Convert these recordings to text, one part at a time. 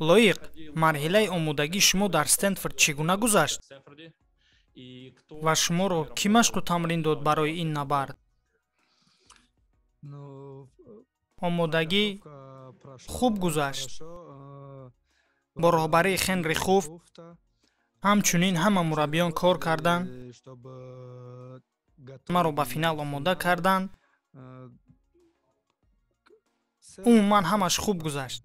Лоиқ, марҳилаи омодагии шумо дар Стэнфорд чӣ гуна гузашт? Ва шуморо кӣ машқу тамрин дод барои ин набард? Омодагӣ хуб гузашт. Бо роҳбарии Хенри Хуф ҳамчунин ҳама мураббиён кор карданд, маро ба финал омода карданд. Умуман ҳамаш хуб гузашт.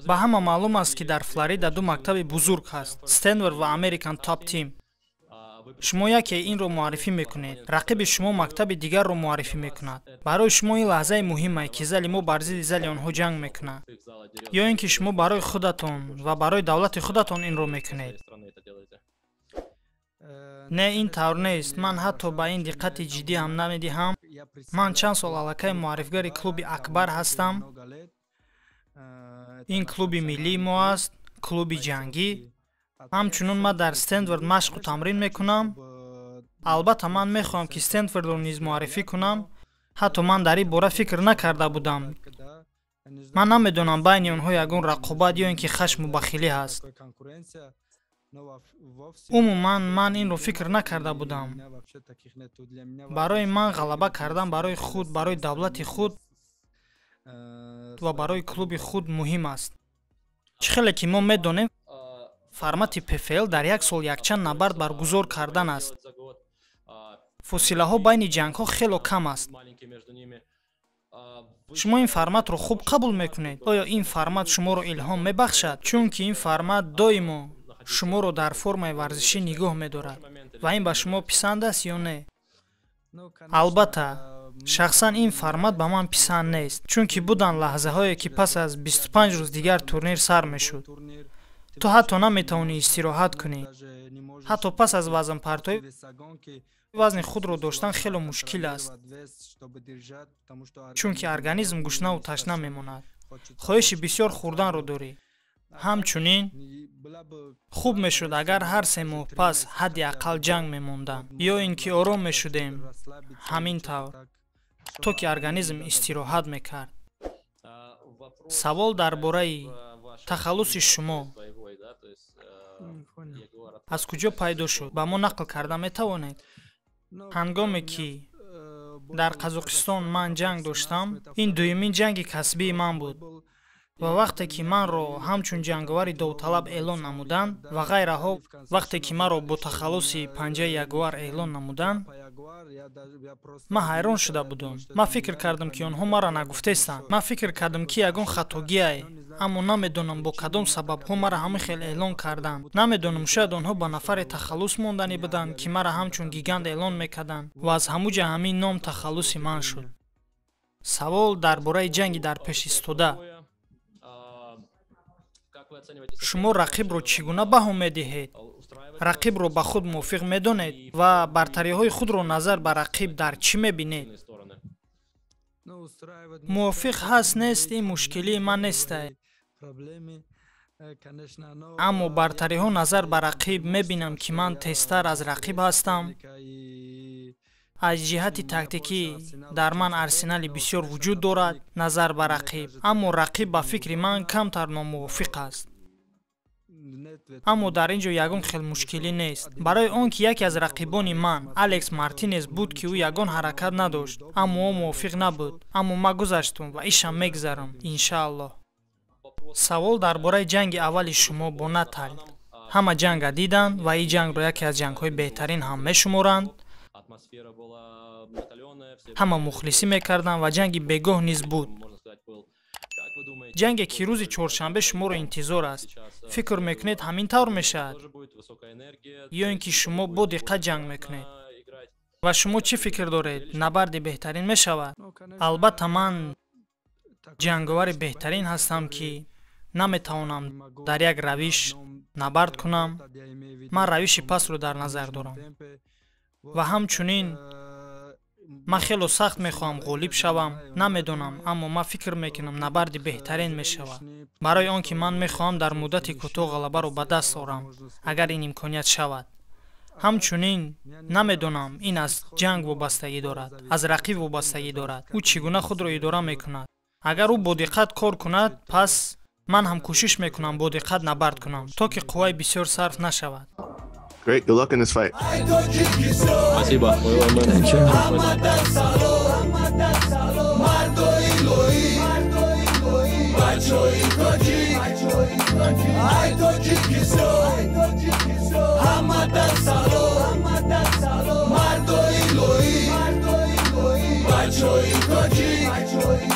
Ба ҳама маълум аст, ки дар Флорида ду мактаби бузург ҳаст: Стэнфорд ва American Top Team. Шумо яке инро муаррифӣ мекунед, рақиби шумо мактаби дигарро муаррифӣ мекунад. Барои шумо ин лаҳзаи муҳимае, ки зали мо бар зидди зали онҳо ҷанг мекунад, ё ин ки шумо барои худатон ва барои давлати худатон инро мекунед? Не, ин тавр нест. Ман ҳатто ба ин диққати ҷиддӣ ҳам намедиҳам. Ман чанд сол аллакай муаррифгари клуби Акбар ҳастам. Ин клуби миллии мо аст, клуби ҷангӣ. Ҳамчунин ман дар Стэнфорд машқу тамрин мекунам. Албатта, ман мехоҳам, ки Стэнфордро низ муаррифӣ кунам. Ҳатто ман дар ин бора фикр накарда будам. Ман намедонам байни онҳо ягон рақобат ё ин ки хашму бахилӣ ҳаст. Умуман ман инро фикр накарда будам. Барои ман ғалаба кардан барои худ, барои давлати худ ва барои клуби худ муҳим аст. Чӣ хеле ки мо медонем, формати ПФЛ дар як сол якчанд набард баргузор кардан аст. Фосилаҳо байни ҷангҳо хело кам аст. Шумо ин форматро хуб қабул мекунед? Оё ин формат шуморо илҳом мебахшад? Чунки ин формат доимо шуморо дар формаи варзишӣ нигоҳ медорад ва ин ба шумо писанд аст ё не? Албатта, шахсан ин формат ба ман писанд нест, чунки буданд лаҳзаҳое, ки пас аз 25 рӯз дигар турнир сар мешуд. Ту ҳатто наметавонӣ истироҳат кунӣ. Ҳатто пас аз вазнпартоӣ вазни худро доштан хело мушкил аст, чунки организм гушнаву ташна мемонад. Хоҳиши бисёр хӯрданро дорӣ. Ҳамчунин хуб мешуд, агар ҳар 3 моҳ пас ҳадди ақал ҷанг мемондам, ё ин ки ором мешудем, ҳамин тавр, то ки организм истироҳат мекард. Савол дар бораи тахаллуси шумо аз куҷо пайдо шуд, ба мо нақл карда метавонед? Ҳангоме ки дар Қазоқистон ман ҷанг доштам, ин дуюмин ҷанги касбии ман буд ва вақте ки манро ҳамчун ҷанговари довталаб эълон намуданд ва ғайраҳо, вақте ки маро бо тахаллуси Панҷаи Ягуар эълон намуданд, ман ҳайрон шуда будам. Ман фикр кардам, ки онҳо маро нагуфтестанд. Ман фикр кардам, ки ягон хатогиае, аммо намедонам бо кадом сабабҳо маро ҳамин хел эълон карданд. Намедонам, шояд онҳо ба нафаре тахаллус монданӣ буданд, ки маро ҳамчун гигант эълон мекарданд ва аз ҳамуҷа ҳамин ном тахаллуси ман шуд. Савол дар бораи ҷанги дар пеш истода. Шумо рақибро чӣ гуна баҳо медиҳед? Рақибро ба худ мувофиқ медонед ва бартариҳои худро назар ба рақиб дар чӣ мебинед? Мувофиқ ҳаст нест, ин мушкилии ман нестай. Аммо бартариҳо назар ба рақиб мебинам, ки ман тезтар аз рақиб ҳастам. Аз ҷиҳати тактикӣ дар ман арсенали бисёр вуҷуд дорад назар ба рақиб, аммо рақиб ба фикри ман камтар номувофиқ аст. Аммо дар ин ҷо ягон хел мушкилӣ нест, барои он ки яке аз рақибони ман Алекс Мартинес буд, ки ӯ ягон ҳаракат надошт, аммо ӯ мувофиқ набуд. Аммо ман гузаштум ва ишам мегзарам, иншааллоҳ. Савол дар бораи ҷанги аввали шумо бо Натал. Ҳама ҷанга диданд ва ин ҷангро яке аз ҷангҳои беҳтарин ҳам мешуморанд. Ҳама мухлисӣ мекарданд ва ҷанги бегоҳ низ буд. Ҷанге ки рӯзи чоршанбе шуморо интизор аст. Фикр мекунед, ҳамин тавр мешавад? Ё ин ки шумо бо диққат ҷанг мекунед? Ва шумо чӣ фикр доред, набарди беҳтарин мешавад? Албатта, ман ҷанговари беҳтарин ҳастам, ки наметавонам дар як равиш набард кунам. Ман равиши пасро дар назар дорам. Ва ҳамчунин ман хело сахт мехоҳам ғолиб шавам. Намедонам, аммо ман фикр мекунам, набарди беҳтарин мешавад, барои он ки ман мехоҳам дар муддати кӯтоҳ ғалабаро ба даст орам, агар ин имконият шавад. Ҳамчунин намедонам, ин аз ҷанг вобастагӣ дорад, аз рақиб вобастагӣ дорад, ӯ чӣ гуна худро идора мекунад. Агар ӯ бо диққат кор кунад, пас ман ҳам кӯшиш мекунам бо диққат набард кунам, то ки қувваи бисёр сарф нашавад. Great. Good luck in this fight. Спасибо. Thank you. Бачои тоҷик, ай Тоҷикистон, ҳама дар салом, мардои лоӣ, бачои тоҷик.